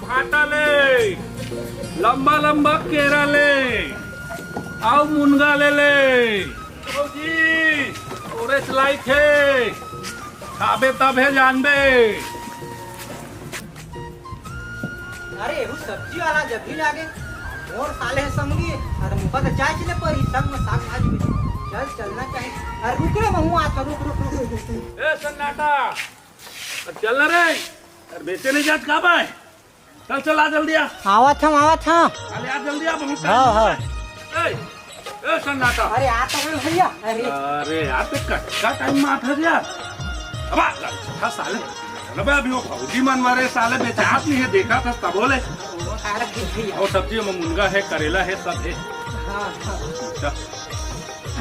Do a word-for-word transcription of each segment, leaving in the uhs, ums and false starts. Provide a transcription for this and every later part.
भांटा ले, लंबा लंबा केरा ले, अउ मुनगा ले ले। भौजी, तोरेच लाइक हे, खाबे तभे जानबे। अरे, एहू सब्जी वाला जब भी लागे, मोर साले हे संगली, अरे, मुका तो जाए चले पर ही संग में साग भाजी में। चल, चलना चाहिए। अरे, रुक रे, महू आता, रुक, रुक, रुक। ए, सन्नाटा, अब चल ना रे। अरे, बेचे नहीं जात का बे? चल, चल, आ जल्दी आ। आवत हूँ, आवत हूँ। अरे, आ जल्दी आ, बहुत हाँ, हाँ। ए, ए, सन्नाटा। अरे, आ तो गए भैया। अरे। अरे यार, तो कच्चा टाइम में आता है यार। अब आ, अच्छा साले। अबे अभी वो भौजी मन मारे साले बेचात नहीं है, देखा था तब बोले। अरे, भैया। और सब्जी में मुनगा है, करेला है, सब है। हाँ, हाँ। अच्छा।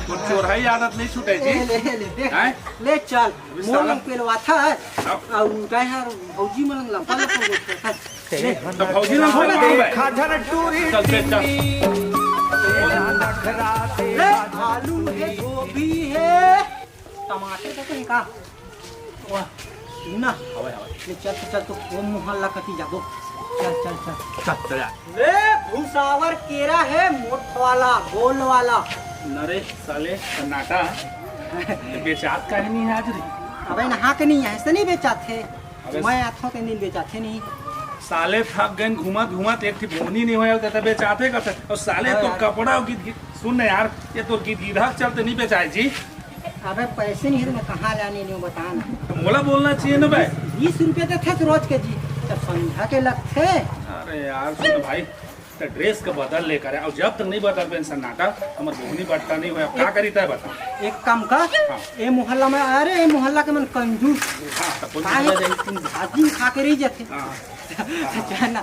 तो चोरहाई आदत नहीं छूटे जी। ले, ले, ले, ले। हैं? ले चल। अभी मोर साला लंग पेलवा था। हाँ। आ, उनका यार भौजी मन लंग लंपा लंपा बोलता था। तो भौजी ना बोले तू बे। चल, चल, चल। ए, आलू है, गोभी है, टमाटर का कहीं का? वाह, सुन ना। हवे, हवे। ले चल, चल, चल, तो वो मोहल्ला कती जाबो। चल, चल, चल। चल, चल, चल। ले भूसावर केरा है, मोट वाला, गोल वाला। नरे साले सन्नाटा, बेचात काहे नहीं है आज रे? अबे नहा के नहीं है, ऐसे नहीं बेचात है। अबे मैं आथो के दिन बेचाथे नहीं। साले थक गए घूमत घूमत, एक ठी बोनी नहीं होय, त बेचाथे कसे? और साले हाँ तो यार। कपड़ा गिद गिद, सुन ना यार, ये तो गिद गिधा के चलते नहीं बेचाए जी। अबे पैसे नहीं है तो मैं कहाँ लाने नहीं हूँ, बता ना। तो मोला बोलना चाहिए ना बे। बीस रुपये तो थे रोज के जी, जब संध्या के लगथे। अरे यार सुन भाई, तो ड्रेस का बदल लेकर है, और जब तक नहीं बदल पेन सन्नाटा, हमर बोहनी बट्टा नहीं होय। अब का करी तय बता। एक काम कर, हाँ। ए मोहल्ला में, अरे ए मोहल्ला के मन कंजूस। हाँ, तो कौन काहे? तुम भाजी खा के रही जाते। हाँ। जाना।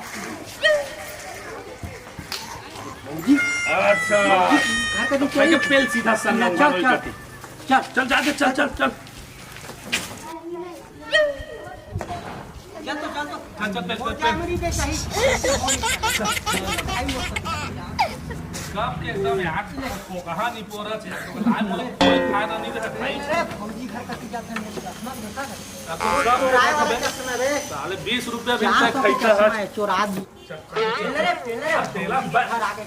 भौजी। अच्छा। घर का तो तो भाई के चाहिए। पेल सीधा सन्ना चल, उठा चल। करके। चल। चल, जा, जा, चल, चल, चल। चल तो, चल तो। चल, चल, चल, वो चल, चल। जामरी पे सही। कब के एकदम यार, को कहा नहीं पोरा छे, तो लाल मोले कोई फायदा नहीं रहा भाई। अरे, भौजी घर कति जाते हैं, मेरे चश्मा देखा है? अब तो सब चोराए वाला चश्मा रे। साले बीस रुपया मिलता है, जान तो खरीदता चश्मा है। है, चोरा दी। चल, चल, चल। ले रे, ले रे। अब तेला ब- घर आ गए।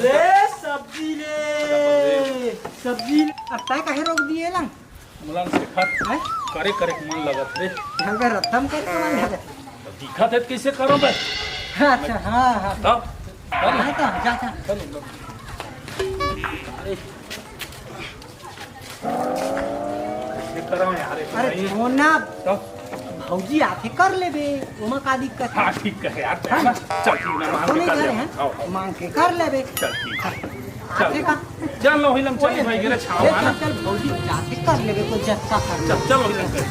ले सब्जी ले, सब्जी ले। अब तय काहे रोक दिए ला? मुलायम से खा। हैं? करे करे के मन लगत रे। ढंगर रत्तम कर के मन लगत। तो दिखत है तो कैसे करो बे? अच्छा, हाँ, हाँ। तब? हाँ, तो जा, जा। चलो, लो। अरे। कैसे करो यार, एक अरे, भाई। छोड़ ना। तो? भौजी आथे कर लेबे, ओमा का दिक्कत है? हाँ, ठीक है यार, हाँ। चल, ठीक है, मांग तो के नहीं कर करे लेबे। हैं, आओ, आओ। मांग के कर लेबे। चल, ठीक है। हाँ। चल। आथे का? चल, लो, हिलम, चल, ओए, भाई, गिरे, छाव ए, आना। चल, चल, भौजी, जाके कर लेबे, कोई जस्ता कर चल, लेबे। चलो, हिलम, कर।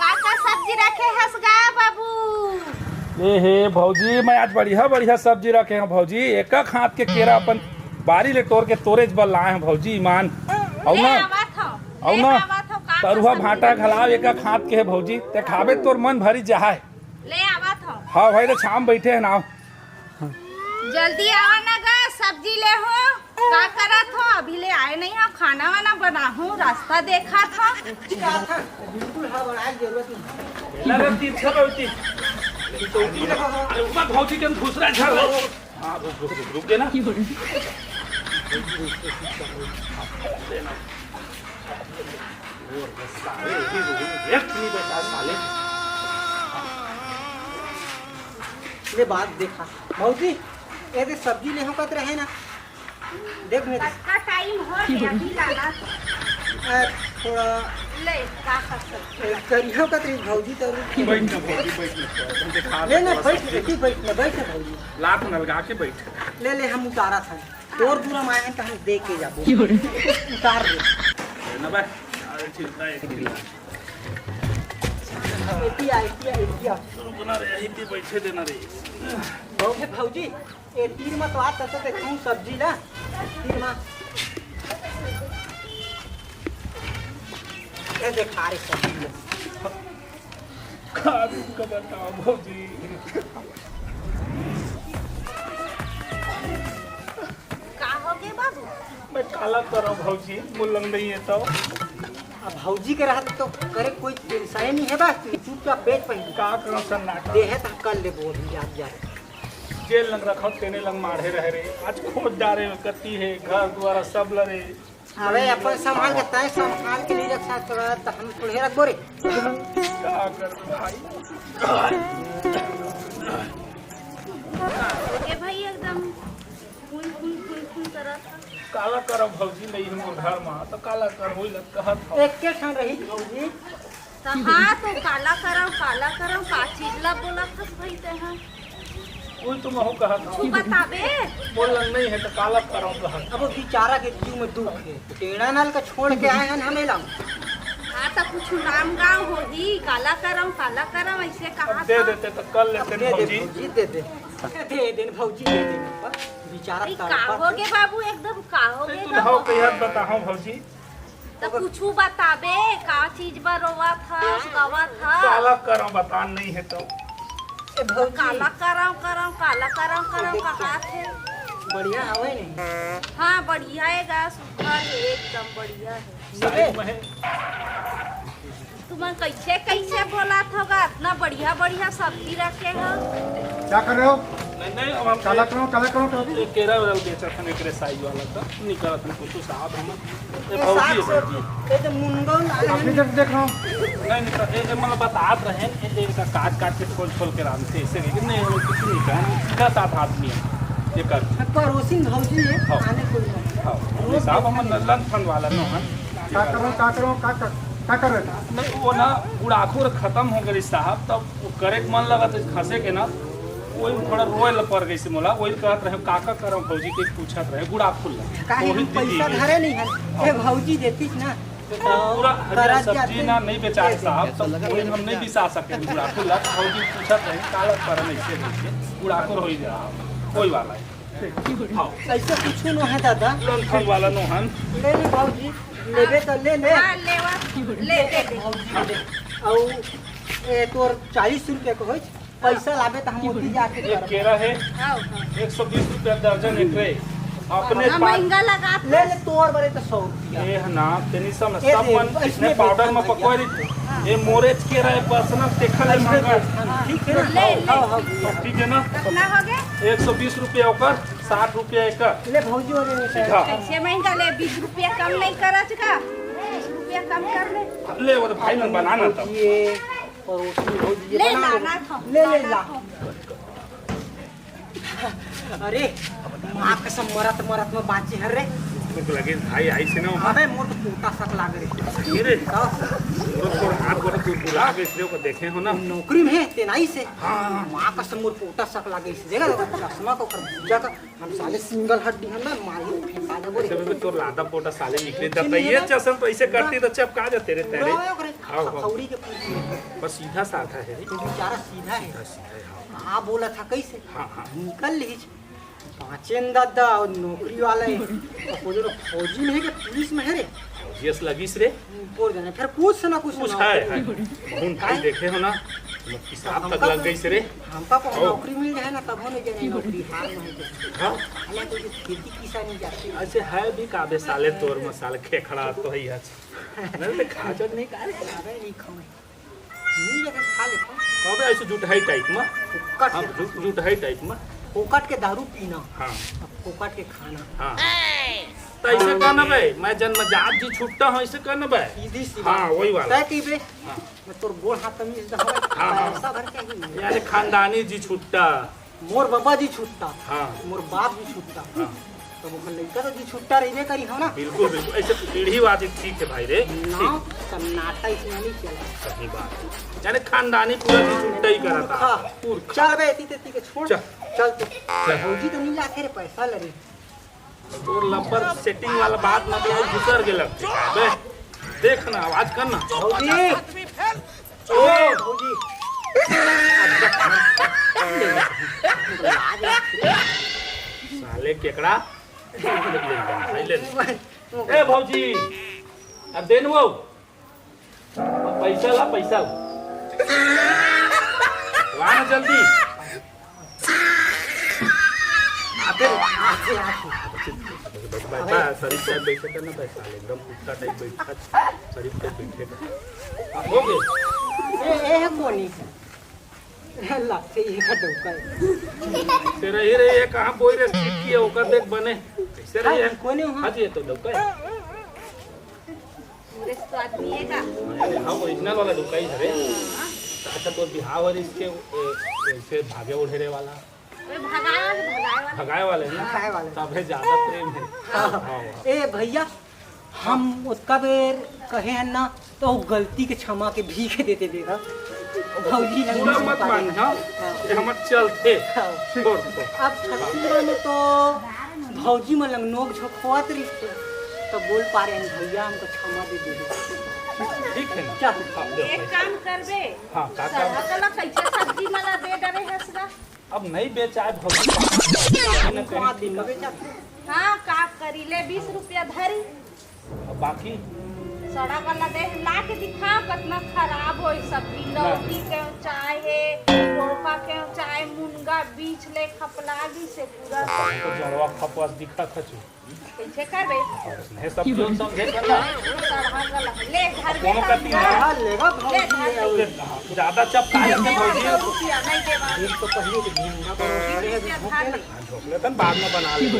का, का सब्जी रखे हस गा, बाबू? ए हे, भौजी, मैं आज बढ़िया, बढ़िया सब्जी रखे हूँ, भौजी। एक हाथ के केरा अपन बारी ले टोर के तोरेच बर लाए हूँ, भौजी, ईमान। अउ ले ना, आवत हव, अउ ले ना, आवत हव, का, का तरुआ सब्जी भांटा रखे? घलाव, एक हाथ के है, भौजी। ते खाबे, तोर मन भरी जाए। ले आवत हव। हाँ भाई, तो छाम बैठे हैं ना। जल्दी आवा ना गा, सब्जी ले हो। का करत हो? अभी ले आए नहीं हो, खाना वाना बनाहूँ, रास्ता देखत हो। बिल्कुल हड़बड़ाए के जरूरत नहीं। लगा तीन छह रोटी। अरे ऊपर भौजी के दूसरा घर हो। हाँ, रुक, रुक, रुक, रुक देना। साले, एक भी रुक, एक नहीं बचा साले। ले बात देखा। भौजी, ये दे सब्जी ले हो कत रहे ना। देख मेरे। कतका टाइम हो गया, अभी लाना। आ, थोड़ा ले, का कर सकते? ए, करियो कत रही भौजी तो रुक। बैठ ना भौजी, बैठ ना, बैठ ना। ले ना, बैठ, बैठ, बैठ ना, बैठ ना भौजी। लात नलगा के बैठ। ले, ले, हम उतारा था। तोर दूरा मांगे तो हम दे के जाबो। उतार दे। ना बे, अरे ठीक है, एक मिनट। एतिया, एतिया, एतिया। रुकना रे, यहीं पे बैठे देना रे। भौजी, भौजी, ए तीर में तो आ, तब तो देखूं सब्जी ना। तीर में। ये देख, आ रही सब्जी। का तुमको बताओ भौजी। का हो गे बाबू? मैं काला करो भौजी, मुलंग नहीं है तो। अब भौजी के रहत तो करे कोई टेंशन नहीं है, बस तू चुपचाप बेच पहले। का करो सन्नाटा? देहे त कर ले बोल, जा, जा। जेन लंग रखव तेने लंग माढ़े रहे रे। आज खोज डारे कती हे, घर दुवारा सब लरे। अबे अपन संभाल के, तय संभाल के नहीं रख सकत, तो हम थोड़े रखबो रे। का कर भाई? ए भाई एकदम फुन फुन फुन फुन करत ह। काला करव भौजी, नहीं हम घर मा तो काला कर होई लग कहत हव। एके ठन रही भौजी। त हाँ, तो काला करव, काला करव, का चीज ला बोलत हस भाई ते ह? कोई तो महू कहत हव। तू बताबे। बोलन नहीं है तो काला करव कहत। अब बिचारा के जीव में दुख है, टेढ़ा नाल का छोड़ के आए हैं हमें ला। हाँ, तो कुछ नाम गाँव होही, काला करव, काला करव, ऐसे कहा अब दे था। देते तो कर लेते दे दे भौजी। भौजी, दे दे। दे दे भौजी, दे दे। बिचारा अरे, का तड़पत हो है। गे बाबू, एकदम का हो गे तू बाबू? हव कहिया बताहूँ भौजी। त कुछु बताबे, का चीज बर रोवत हस, गवत हस? काला करव बतान नहीं है तो। ए भौजी। काला करव, करव, काला करव, करव, देख कहात हे। बढ़िया हवे नहीं? हाँ, बढ़िया हे गा, सुघर हे, एकदम बढ़िया हे। साइज में है। तुमन कैसे, कैसे बोलत हो गा? इतना बढ़िया, बढ़िया सब्जी रखे हो। क्या कर रहे हो? नहीं, नहीं, अब हम काला करो, काला करो, काला करो। ये केरा वेरा बेचत हन, एकरे साइज वाला तो निकालत हन कुछ साहब हम। ए, ए, भौजी साग है। सब्जी, ये तो मुनगा लाल है। अभी तक देख रहा हूँ। नहीं, नहीं, तो ए, ए, मतलब बतात रहे, ए, ए, इनका काट, काट के, खोल, खोल के रांधते, ऐसे नहीं, नहीं, हम कुछ नहीं कहें, हम सीधा साधा आदमी है, ये कर। पड़ोसिन भौजी है, हाँ। आने कोई नहीं। हाँ, ये साहब हम नल्लन फन वाला नो है। का करो, का करो, का कर, का कर रहे थे? नहीं, वो ना, गुड़ाखुर खत्म हो गई साहब, तब वो करे के मन लगा था खसे के ना, वही थोड़ा रोए ल पड़ गई से मोला, वही कहत रहे, "काका करम भौजी के पूछत रहे, गुड़ाखुर ला।" काहे वही हम दीदी पैसा है। धरे नहीं हन, ये भौजी देतीस ना, तो पूरा हरियर करा सब्जी जाते। ना नहीं बेचाए साहब, तो वही हम नहीं बिसा सके गुड़ाखुर ला, तो भौजी पूछत रहे, "काला करम ऐसे देखे, गुड़ाखुर हो ही जा, कोई वाला है।" हाँ। ऐसे कुछ नो है दादा। तुरंत फल वाला नो हन। ले ले भौजी, लेबे तो ले ले। हाँ, लेवा, ले, ले, ले। भौजी ले। अउ ए तोर चालीस रुपया के होइस, पैसा लाबे त हम ओती जाके एक करब। केरा है, हाँ, हाँ। एक सौ बीस रुपया दर्जन एक रे। अपने हाँ, पास महंगा लगा ले ले, तोर बरे तो सौ रुपया। ए है ना, तेनी सब ए सब दे, मन इसने इसने पाउडर में बेचन पकवा भैया। रही। हाँ। ये मोरेज केरा है, पर्सनल देखा ले ऐसे महंगा। बेचन, ठीक है ना? ले, ले। हाँ, हाँ, भैया। ठीक है ना? कितना हो गया? एक सौ बीस रुपया ओकर, साठ रुपया एकर। ले भौजी हो गए सीधा। ऐसे महंगा ले, बीस रुपया कम नहीं करत का? बीस रुपया कम कर ले। ले, वो तो भाई मन बना ना तब। ये पड़ोसी भौजी ये ले बना ला, ले। ना था, ले, ले, ना ला। था। अरे, माँ कसम, मरत मरत में बाँचे हर रे। भूख लगे भाई, आई से ना। अबे, मोर तो पोटा सक लाग रे। ये रे। का? मोर तो हाथ गोड़ कुरकुरा के इसलिए ओकर देखे हो ना। नौकरी में है, तेनाई से। हाँ, हाँ। माँ कसम, मोर पोटा सक लागे इस जगह, चश्मा को कर पूजा का। हम साले सिंगल हड्डी हम ना, मालिक फेंका देबो रे। अच्छा, बे, तोर लादा पोटा साले निकले पूछी जाता। नहीं ये ना। चश्मा तो ऐसे करती तो चपका जाते रे पूरा तेरे। होयो करे। हाँ, हाँ। हथौड़ी के पूछी। बस सीधा साधा है रे। तू बेचारा सीधा है। सीधा, सीधा है, हाँ। हाँ, बोला था कैसे? हाँ, हाँ। निकल लीज। पाँचे न दादा, और नौकरी वाला है। और वो जो फौजी में है कि पुलिस में है रे? फौजी अस लगिस रे। बोल जाने, फिर पूछ से ना कुछ कुछ ना। है, है। बहुत भाई देखे हो ना, हिसाब तक हमका लग तो गई से रे। हमका को ओ। नौकरी मिल जाए ना, तब हो नहीं जाने नौकरी, हार नहीं जाए। हाँ? हालांकि जो खेती किसानी जाती है। अच्छा है भी काबे साले तोर में साले खेखड़ा तो ही है। नहीं तो खा चक नहीं का रे। अबे नहीं खाऊं। नहीं लेकिन खा लेता हूँ। अबे ऐसे जुटहाई टाइप में। फोकट हाँ, के जुट, जुटहाई टाइप में। फोकट के दारू पीना। हाँ। अब फोकट के खाना। हाँ। तो ऐसे कहना बे, मैं जन्मजात जी छुट्टा हूँ, ऐसे कहना बे। सीधी सी हाँ, बात। वही वाला। तय की बे, हाँ। मैं तोर गोड़ हाथ में इस दफा हाँ, हाँ। पैसा भर के ही नहीं। यानी खानदानी जी छुट्टा। मोर बाबा जी छुट्टा। हाँ। मोर बाप जी छुट्टा। हाँ। तब ओकर लइका तो जी छुट्टा रहिबे करी, हो ना? बिल्कुल, बिल्कुल। ऐसे पीढ़ीवादी ठीक है भाई रे। नाम ठीक। सन्नाटा इसमें नहीं चला। सही बात है। यानी खानदानी पूरा जी छुट्टा ही करा था। हाँ। पुरखा। चल बे, एती तेती के छोड़। चल। चल तू। चल। भौजी तो नहीं लाथे रे, पैसा ले रे। तोर लब्बर सेटिंग वाला बात ना बोल, घुसर के लगते। बे, देख ना, आवाज कर ना। भौजी। ओ, भौजी। साले केकड़ा। ले ले, ले ले। ए भौजी, अब देन वो। पैसा ला, पैसा ला। ला ना जल्दी। आते, आते, आते। बैठा, शरीफ टाइप बैठे का ना, बैठा, एकदम कुत्ता टाइप बैठा, शरीफ टाइप बैठे का। हाँ, हो गए। ए, ए है कोनी। लगथे ये का डौका है। तेरा ही रे, ये कहाँ बोई रे, सीट की है, ओकर देख बने। कैसे रे हाँ, ये? कोने हो? हाँ जी, ये तो डौका है। पूरे तो आदमी है का? हाँ, ओरिजिनल वाला डौका ही है रे। अच्छा, तो बिहाव है इसके, ए, ए, से भागे उड़े रे वाला। अरे भगाए वाले, भगाए वाले। भगाए वाले हैं ना? भगाए वाले। तबे ज्यादा प्रेम है। हाँ। हाँ, हाँ। ए भैया, हम ओतका बेर कहे हन ना, तो वो गलती के क्षमा के भीख देते बेरा। भौजी लंग पूरा मत मान, हाँ? हाँ। ये हमर चलते। हाँ। छोड़ दो। अब छत्तीसगढ़ में तो भौजी मन लंग नोक झोंक होवत रहिथे, तो बोल पा रहे हैं, "भैया, हमको क्षमा दे दे।" ठीक है ना? चल। हाँ, दे एक भाई। काम करबे, हाँ, का काम? सड़क वाला कैसे सब्जी मला दे डरे हंसदा? अब नहीं बेचाए भौजी। हाँ, का करी ले, बीस रुपया धरी। अब बाकी? सड़ा वाला दे, ला के दिखा, कितना खराब होई सब्जी। ना। लौकी के चाय है, रोपा के चाय, मुनगा बीच ले खपला गिसे पूरा। तो जड़वा खपस दिखत हचू। कैसे करबे? नहीं, सब क्यों समझे करना? सड़ा वाला ले, घर में कोनो का तीन काम कर। हाँ, लेगा भौजी ले, ले, ले। हाँ, ज्यादा चपका ले, ले, भौजी। ले, रुपया नहीं देवा। एक तो पहले के दिन ना करो। बीस रुपया धर ले। हाँ, झोंक लेतन, बाद में बना ले। ये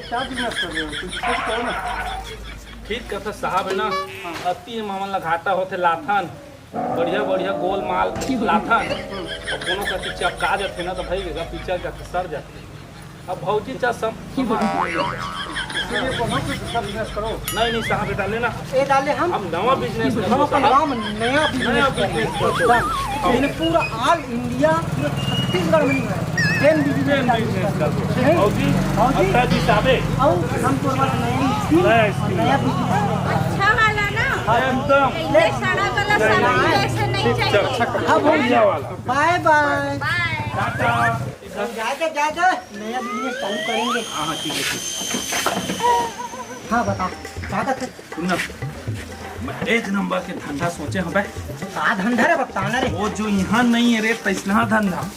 क्या बिजनेस कर रहे हो? कुछ ठीक करो ना। ठीक कथा साहब है ना, अति मामन ला घाटा होथे लाथन, बढ़िया बढ़िया गोल माल लाथन, और कोनो कति चपका जाथे ना तो भाई वेगा पिचर जाथे, सर जाथे। अब भौजी चा सम इसीलिए बोलो कि दूसरा बिजनेस करो। नहीं नहीं साहब, बेटा लेना। ए डाले हम। अब नवा बिजनेस हम करो अपन साहब। नाम नया बिजनेस नया बिजनेस करो। एकदम। मैंने पूरा ऑल इंडिया, पूरे छत्तीसगढ़ में नहीं है। सेम बिजनेस सेम बिजनेस करो। नहीं। भौजी, भौजी। अच्छा जी साहबे। और हम तो बस नया स्कीम नया और स्कीम। नया बिजनेस। अच्छा वाला ना? हाँ। एकदम। ये सड़ा वाला सब्जी ऐसे नहीं चाहिए। हाँ, भौजी। बढ़िया वाला। बाय बाय। बाय। टाटा। जाए दे, जाए दे, नया बिजनेस चालू करेंगे। हाँ, हाँ, ठीक है, ठीक। हाँ, बता, का कहत हे? सुन ना, मैं एक नंबर के धंधा सोचे हँव बे। का धंधा रे, बता ना रे। वो जो इहाँ नहीं है रे, तइसना धंधा।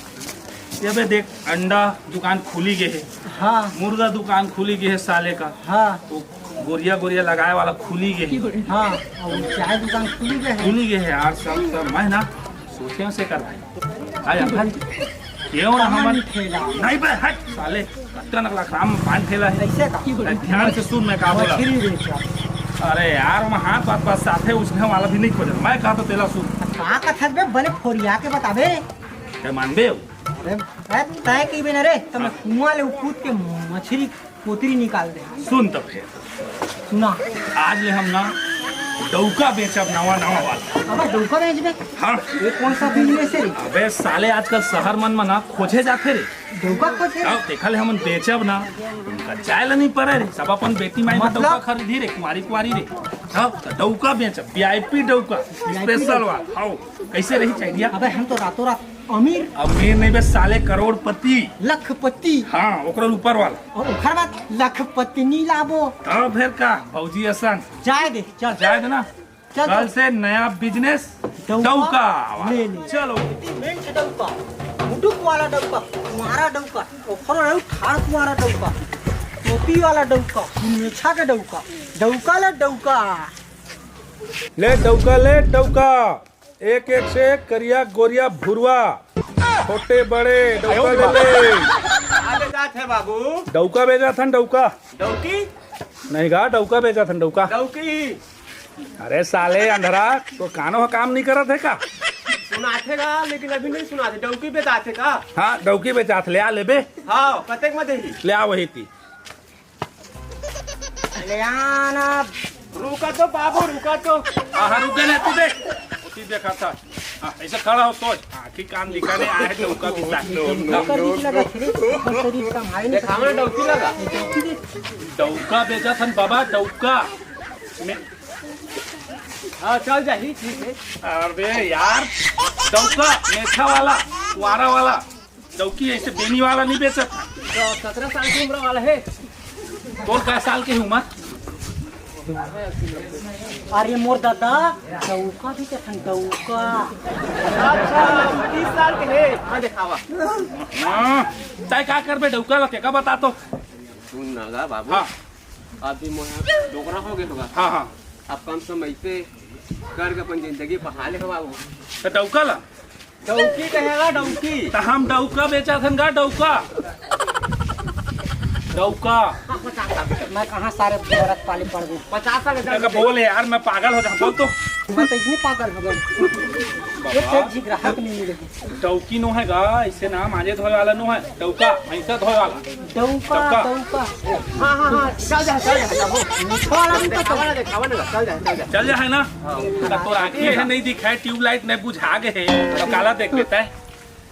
ये बे देख, अंडा दुकान खुली गे हे, हाँ। मुर्गा दुकान खुली गे हे साले का, हाँ। तो गोरिया गोरिया लगाए वाला खुली गे हे। हाँ, और चाय दुकान खुली गे हे। खुली गे हे यार, सब, सब मैं ना सोचे हँव से कर भाई। आय अंकल, क्यों ना पान हमन ठेला। नहीं बे, हट साले, कतका नकला काम पान ठेला हे। कैसे का? अरे ध्यान से सुन मैं का बोला। मछली बेचा। अरे यार, हम हाथ बात बात साथे उसने वाला भी नहीं खोजन। मैं कहा तो तेला सुन। का कथस बे, बने फोरिया के बताबे। ते मानबे? अरे, अरे, तय की बे ना रे, तो मैं हाँ। कुआं ले कूद के मछली कोतरी निकाल दे। सुन तो फिर। सुना। आज ले हम ना डौका बेचब, नवा नवा वाला। अबे डौका बेचबे? हाँ। ये कौन सा बिजनेस है रे? अबे साले, आजकल शहर मन म ना खोजे जाथे रे। डौका खोजे? अब देखा ले, हमन बेचब ना, उनका जाए ला नहीं पड़े रे। सब अपन बेटी माई ला मतलब? डौका खरीदी रे, कुंवारी कुंवारी रे। हाँ, तो डौका बेचब, वी आई पी डौका, वी आई पी स्पेशल डौका। वाला। हाँ, कैसे रही आइडिया? अबे हम तो रातों रात अमीर। अमीर नहीं बे साले, करोड़पति। लखपति। हाँ, ओकरो ऊपर वाला। और ओकर बाद लखपत्नी लाबो। तब फिर का, भौजी असन। जाए दे, चल। जाए दे ना। चल, कल चल। से नया बिजनेस, डौका डौका वाला। ले ले। चलो। मिंट डौका, मुटुक वाला डौका, कुंवारा डौका, ओकरो रहू ठाड़ कुंवारा डौका, टोपी वाला डौका, मेछा के डौका, डौका ले डौका। ले डौका, ले डौका। एक एक से करिया गोरिया भुरवा, छोटे बड़े डौका ले ले। का बेचात हे बाबू? डौका बेचाथन, डौका। डौकी? नहीं गा, डौका बेचाथन, डौका। डौकी। अरे साले अंधरा, तो कानो ह काम नहीं करत हे का? सुनाथे गा, लेकिन अभी नहीं सुनाथे। डौकी बेचाथे का? हाँ, डौकी बेचाथे, ले आ लेबे। हाँ, कतेक म देही? ले आ वही ती। ले आना। रुका तो बाबू, रुका तो। हाँ, हाँ, रुक गए ना, तू देख। तू देखा था। हाँ, ऐसे खड़ा हो, सोच। आँखी कान दिखाने आए तो उसका भी साथ। डौका दिख लगा, फिर ऊपर शरीर का भाई ने देखावा डौकी लगा। ये डौकी देख। डौका बेचाथन बाबा, डौका। मैं हाँ, चल जाही, ठीक है। अबे यार, डौका, मेछा वाला, कुंवारा वाला। डौकी ऐसे बेनी वाला नहीं बेचत। तो सत्रह साल की उम्र वाला है। तोर का साल के उम्र? अरे मोर दादा, डौका भी कथन, डौका। अच्छा, तीस साल के है। हाँ, देखावा। हाँ, तय का करबे डौका ला, तेका बता तो। सुन ना गा बाबू। हाँ। अभी मोर डोकरा हो गए होगा। हाँ, हाँ। अब कम से कम ऐसे करके अपन जिंदगी पहा ले बाबू। तो डौका ला? डौकी कहेगा, डौकी। तो हम डौका बेचा थन गा, डौका। डौका। मैं कहाँ सारे औरत पाले पड़ गए। पचास साल का एका बोल यार, मैं पागल हो जाऊँ, बोल तो। मैं तो इतनी पागल हो गई। एक बाबा। एक जी ग्राहक नहीं मिले। डौकी नो है गा, इसे नाम आजे धोए वाला नो है। डौका, भैंसा धोए वाला। डौका, डौका। डौका। हाँ, हाँ, हाँ, चल जा, चल जा, चल जा। थोड़ा भी तो देखावा ना, देखावा ना, चल जा, चल जा। चल जा है ना? हाँ। तो तोर आँखी है नहीं दिखाए, ट्यूबलाइट नहीं बुझा गए है, तो काला देख लेता है।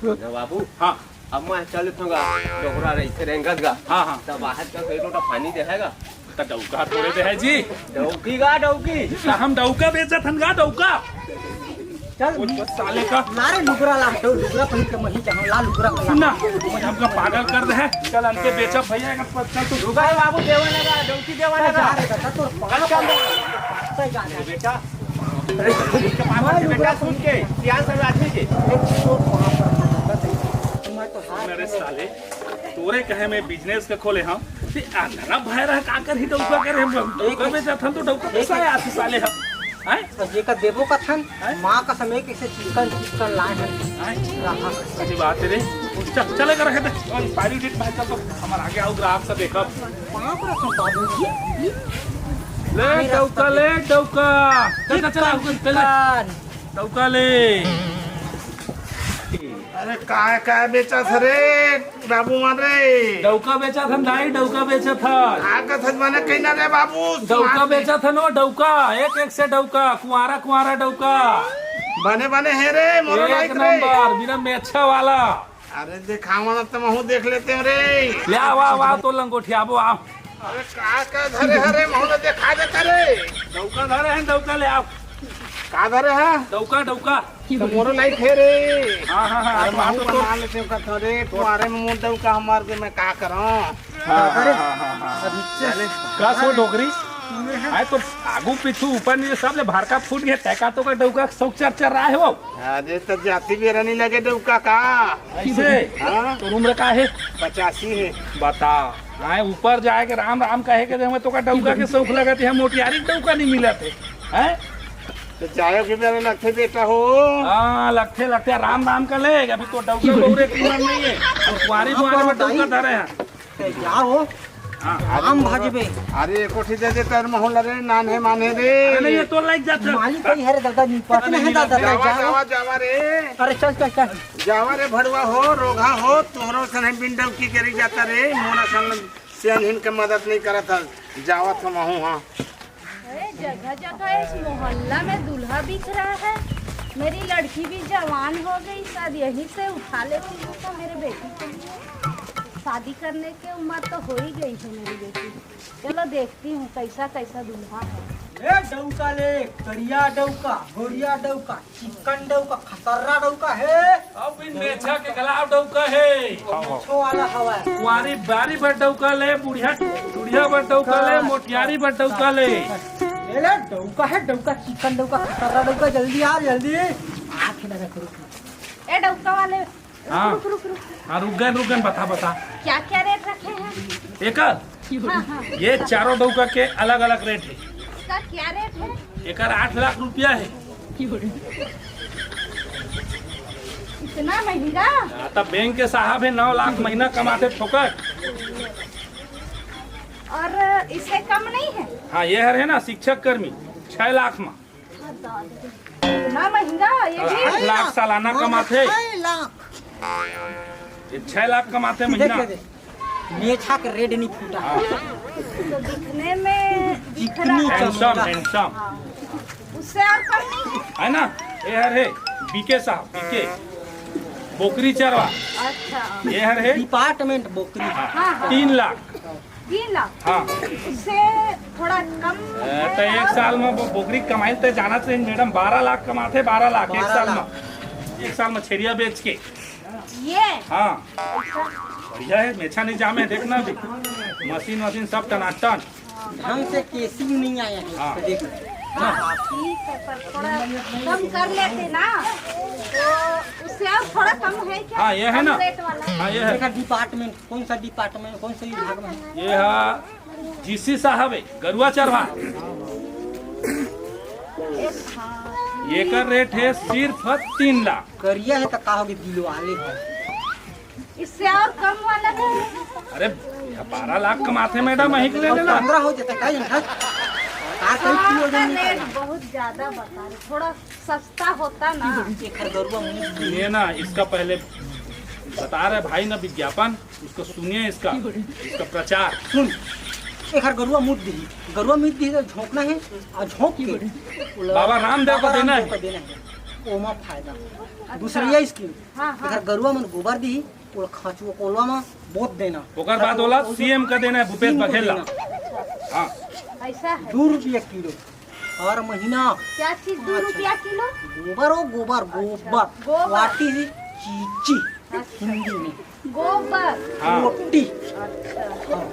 ना बाबू। हाँ। अब मैं चल देता हूँ गा, डोकरा रही से रेंगत गा। हाँ, हाँ। तब बाहर का कोई लोटा पानी देगा। तो डौका थोड़े दे है जी। डौकी गा, डौकी। तो हम डौका बेचत हन गा, डौका। चल। वो तो साले का। ला रे लुगरा ला, तो लुगरा पहिर के मही चाहो, ला लुगरा पहिर। सुन ना, हमका पागल कर दे है। चल, अंते बेचा भैया, एक पत्थर तो। रुका रे बाबू, देवा लगा, डौकी देवा चल, लगा। जा रे बेटा, तोर पागल कर दे। चल, जा रे। बेटा। अरे, इसके पास से बेटा सुन के, सियान सब आदमी के। मैं तो हाथ मेरे साले, तोरे कहे मैं बिजनेस के खोले हम। ते अंधरा भाई रहा का कर ही डौका करे हम। डौका बेचत हन तो डौका पैसा है आती साले हम। हैं? तो जेकर देबो कथन, हैं? माँ कसम एक ऐसे चिकन, चिकन लाए हैं। हैं? रहा। सही बात है रे। चल, चले कर रखे थे। और पारी उठित भाई, चल तो हमार आगे आओ, ग्राहक से देखब। बाप रे, तो बाबूजी। ले डौका, ले डौका। चल, चल, चल, आओ, पहले। डौका ले। अरे काय काय बेचत हस रे बाबू मन रे? डौका बेचत हन दाई, डौका बेचत हन। का कथस माने कहिना रे बाबू? डौका बेचत हन वो डौका, एक एक से डौका, कुंवारा कुंवारा डौका। बने बने हे रे, मोरो एक लाइक रे। नंबर, बिना मेछा वाला। अरे देखावा ना, तो महू देख लेते हैं रे। ले आवा, आवा, तो लंगोटियाबो, आव। अरे का का धरे हरे, महू ला देखा देता रे। डौका धरे हैं, डौका ले आव। का धरे है? डौका, डौका। तो मोरो लाइक है रे। हाँ, हाँ, हाँ, अरे आप महू तो बना लेते हो कथो रे, तुम्हारे में मोर डौका हमार के मैं का करूँ? हाँ, हाँ, अरे, हाँ, हाँ, हाँ। अभी चल। का सो डोकरी? आए तो आगू पीछू ऊपर नीचे सब ले भरका फूट गया, तैका तो का डौका शौक चर चर रहा है वो। अरे तो जाती बेरा नहीं लगे डौका का? ऐसे? हाँ। तो उम्र का है? पचासी है। बता। हाँ, ऊपर जाए के राम राम कहे के हमें तो का डौका के शौक लगत है, मोटियारी डौका नहीं मिलत है। हैं? तो जाए के बेरा लगथे बेटा हो। हाँ, लगथे, लगथे, राम राम कर ले, अभी तो डौका बहू रे की उम्र नहीं है। तो कुंवारी कुंवारे में डौका धरे हैं। ए, क्या हो? हाँ। आम भाजबे। अरे, एको ठी दे दे, तर महू ला रे, नान्हे मान्हे रे। अरे, नहीं, ये तो लाइक जाता। मालिक कहीं है रे दादा, नहीं पता नहीं दादा, जावा, जाओ। जावा, जावा रे। अरे, चल, चल, चल। जावा रे, भड़वा हो, रोगहा हो, तोहरो सने बिन डौकी करी जाता रे, मोना सन सियानहिन के मदद नहीं करत हस। जावा तो महू, हाँ। अरे, जगह जगह इस मोहल्ला में दूल्हा बिक रहा है। मेरी लड़की भी जवान हो गई, शायद यहीं से उठा लेती हूँ तो मेरे बेटी को। शादी करने की उम्र तो हो ही गई है मेरी बेटी। चलो देखती हूँ कैसा कैसा दूल्हा है। ए डौका ले, करिया डौका, गोरिया डौका, चिकन डौका, खतर्रा डौका है। अब इन मेछा के गलाव डौका है। मेछो वाला हवा है। कुंवारी बारी भर डौका ले, बुढ़िया, बुढ़िया भर डौका ले, मोटियारी भर डौका ले। ले ले, डौका है, डौका, चिकन डौका, खतर्रा डौका, जल्दी आ, जल्दी। आँख लगा करो। ए डौका वाले, हाँ। रुक, रुक, रुक। हाँ, रुक गए, रुक गए, बता, बता। क्या, क्या रेट रखे हैं? एकर? हाँ, हाँ। ये चारों डौका के अलग-अलग रेट है। इसका क्या रेट है? एकर आठ लाख रुपया है। इतना महंगा? हाँ, तब बैंक के साहब है, नौ लाख महीना कमाते ठोकर। और इससे कम नहीं है? हाँ, ये हर है ना शिक्षक कर्मी, छह लाख में। इतना महंगा ये भी? आठ लाख सालाना कमाथे। छह लाख। ये छह लाख कमाथे महीना। देख, देख। मेछा के रेड नहीं फूटा। हाँ। तो दिखने में दिख रहा है। Handsome, handsome। हाँ। उससे और कम नहीं है? है ना? ये हर है बीके साहब, बीके। बोकरी चरवा। अच्छा। ये हर है। डिपार्टमेंट बोकरी। हाँ, हाँ। तीन लाख। तीन लाख? हाँ। उससे थोड़ा कम ए, है तो एक और साल में वो बोकरी कमाई तो जाना चाहिए मैडम, बारह लाख कमाथे, बारह लाख एक बारह साल लाख। में। एक साल में छेरिया बेच के। ये? हाँ। बढ़िया है, मेछा नहीं जामे, देखना भी। मशीन वशीन सब टनाटन। ढंग से केसिंग नहीं आया है हाँ। इसका, देख। ठीक है, पर थोड़ा कम कर लेते ना, तो उससे और थोड़ा कम है क्या? हाँ, ये है कम ना? रेट वाला। हाँ, ये है। देखा, डिपार्टमेंट, कौन सा डिपार्टमेंट, कौन सा विभाग में? ये हा जीसी साहब है, गरुआ चरवाहा। एकर रेट है सिर्फ तीन लाख। करिया है तो का होगे, दिलवाले है। इससे और कम वाला नहीं है? अरे, बारह लाख कमाथे मैडम, अही के ले लेना। पंद्रह हो जाता है, का जनता? का कहीं किलो का जमीन रेट है? बहुत ज्यादा बता रहे, थोड़ा सस्ता होता ना। एकर गरुआ मुंह ये ना, इसका पहले बता रहे भाई ना विज्ञापन, उसको सुनिए, इसका, इसका प्रचार। सुन, एकर गरुआ मुंह दिही, गरुआ मुंह दिही तो झोंकना है, और झोंक के बाबा रामदेव को बाबा देना रामदेव है। को देना है, ओमा फायदा। अच्छा। दूसरा ये स्कीम, हाँ, हाँ। एकर गरुआ मन गोबर दिही, ओला खांचुआ कोलवा में बोत देना। ओकर बाद ओला सीएम का देना है, भूपेश बघेल ला। हाँ। ऐसा है। दो रुपया किलो हर महीना। क्या चीज दो रुपया किलो? गोबर हो, गोबर, गोबर। गोबर। वाटी ही चीची। अच्छा। हिंदी में। गोबर। हाँ। रोटी। अच्छा। हाँ।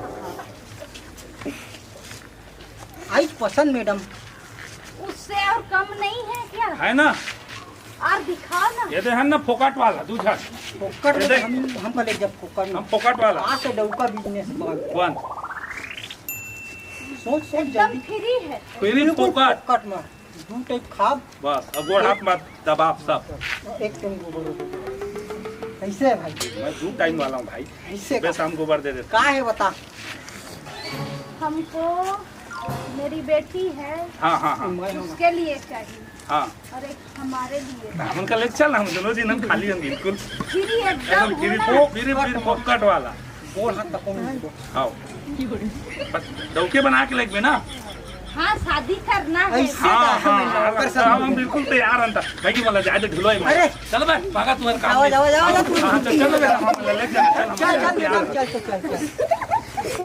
आई पसंद मैडम। उससे और कम नहीं है क्या? है ना? और दिखाओ ना। ये दे है ना फोकट वाला, दू झन। फोकट ये में देख। हम, हम भले जब फोकट में। हम फोकट वाला। आज से डौका बिजनेस बंद। बंद। सोच, सोच एकदम जल्दी। फ्री है। फ्री बिल्कुल फोकट। फोकट में। दू टाइम खाब। बस, अब गोड़ हाथ मत दबाब सब। एक टाइम गोबर हो गया। कैसे है भाई? मैं दू टाइम वाला हूँ भाई। कैसे सुबह का? शाम गोबर दे देता। का है बता? हमको मेरी बेटी है, हाँ, हाँ, हाँ। मैं हूँ। उसके लिए चाहिए। हाँ। और एक हमारे लिए। हमन का लेके चल, हम दोनों झन हम खा लियन बिल्कुल। फ्री एकदम एकदम फ्री, होला। वो फ्री, फ्री फोकट वाला। बोल हाँ, तको नहीं दो। आओ। बस डौके बना के लेके ना। हाँ, शादी करना है। ऐसे हाँ, हाँ, हाँ, हाँ, हम बिल्कुल तैयार हन। भाई की वाला जाए तो ढुलवाई। अरे। चल बे, भागा तुम्हारे काम जाओ, में। जाओ, जाओ, जाओ। हाँ, चल, चल बे, हम ले, ले, चल, चल, हम चल, ले, चल, तैयार चल, हन। चल, चल, चल, चल।